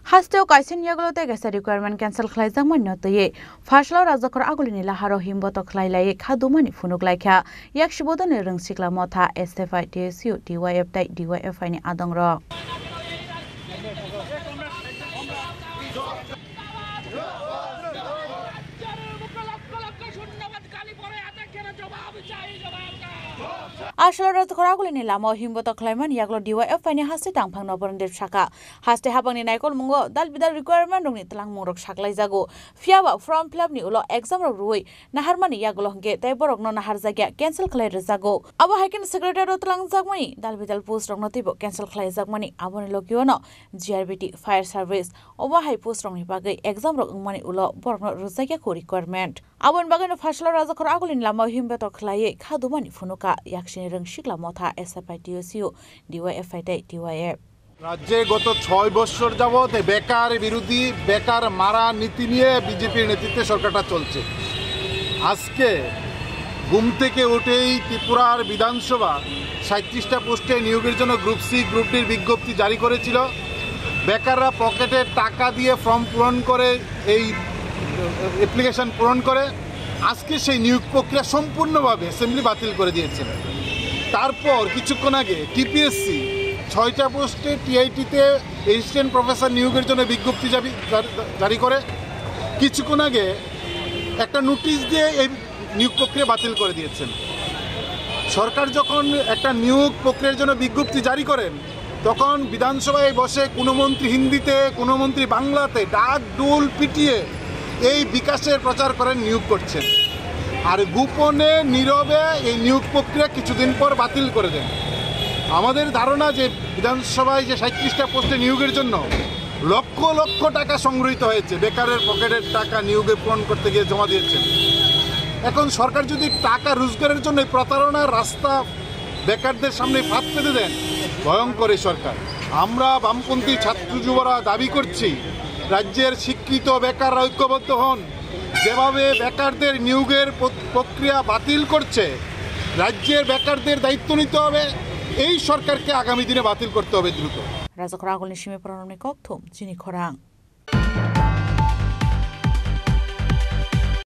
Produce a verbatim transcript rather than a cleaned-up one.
Hasteo kaisa ni yagulo tei kaisa requirement cancel khlaijakmani no twiwi pharsalo Rajakhor Agulini laharo himboto khlai laiwi kha dumani phunuk laikha. Yaksi bodolni rwngsikla motha S F I, T S U, D Y F tei D Y F I ni adongrok. Aswk Rajakhor Agulini lamao himboto khlaimani yagulo D Y F I ni haste tangphang Noborendra sakha. Haste habangni naikolmungo dal bidal requirement rokni twlangmungrok saklaijago. Phiyaba form fill up ni ulo exam rok rwui naharmani yagulo hwnkhe tei borokno naharjakya cancel khlai rwjago. Abo hai kheno secretariat o twlangjakmani dal bidal post rokno teibo cancel khlaijakmani aboni logiono G R B T, fire service, obo hai post rokni bagwi exam rok wngmani ulo borokno rwjakya kho requirement. Aboni bagwino pharsalo Rajakhor Agulini lamao himboto khlaiwi kha dumani phunukha yaksini rwngsikla motha S F I, T S U, D Y F I tei D Y F. রাজ্যে গত ছয় বছর যাবৎ এই বেকার বিরোধী, বেকার মারা নীতি নিয়ে বিজেপির নেতৃত্বে সরকারটা চলছে। আজকে ঘুম থেকে উঠেই ত্রিপুরার বিধানসভা সাঁইত্রিশটা পোস্টে নিয়োগের জন্য গ্রুপ সি, গ্রুপ ডির বিজ্ঞপ্তি জারি করেছিল। বেকাররা পকেটে টাকা দিয়ে ফর্ম পূরণ করে, এই অ্যাপ্লিকেশন পূরণ করে, আজকে সেই নিয়োগ প্রক্রিয়া সম্পূর্ণভাবে অ্যাসেম্বলি বাতিল করে দিয়েছেন। তারপর কিছুক্ষণ আগে টিপিএসসি ছয়টা পোস্টে টিআইটিতে অ্যাসিস্ট্যান্ট প্রফেসর নিয়োগের জন্য বিজ্ঞপ্তি জারি, জারি, জারি করে কিছুক্ষণ আগে একটা নোটিশ দিয়ে এই নিয়োগ প্রক্রিয়া বাতিল করে দিয়েছেন। সরকার যখন একটা নিয়োগ প্রক্রিয়ার জন্য বিজ্ঞপ্তি জারি করেন, তখন বিধানসভায় বসে কোনো মন্ত্রী হিন্দিতে, কোনো মন্ত্রী বাংলাতে ডাক ডোল পিটিয়ে এই বিকাশের প্রচার করেন, নিয়োগ করছেন। আর গোপনে নীরবে এই নিয়োগ প্রক্রিয়া কিছুদিন পর বাতিল করে দেন। আমাদের ধারণা যে বিধানসভায় যে সাঁইত্রিশটা পোস্টে নিয়োগের জন্য লক্ষ লক্ষ টাকা সংগৃহীত হয়েছে, বেকারের পকেটের টাকা নিয়োগে পূরণ করতে গিয়ে জমা দিয়েছেন। এখন সরকার যদি টাকা রোজগারের জন্য এই প্রতারণার রাস্তা বেকারদের সামনে ফাঁদ পেতে দেন, ভয়ঙ্কর এই সরকার। আমরা বামপন্থী ছাত্র যুবরা দাবি করছি, রাজ্যের শিক্ষিত বেকাররা ঐক্যবদ্ধ হন, যেভাবে বেকারদের নিয়োগের প্র-, প্রক্রিয়া বাতিল করছে, রাজ্যের বেকারদের দায়িত্ব নিতে হবে, এই সরকারকে আগামী দিনে বাতিল করতে হবে দ্রুত। Rajakhor Agulini simi phwrwngmani kokthum chini khorang.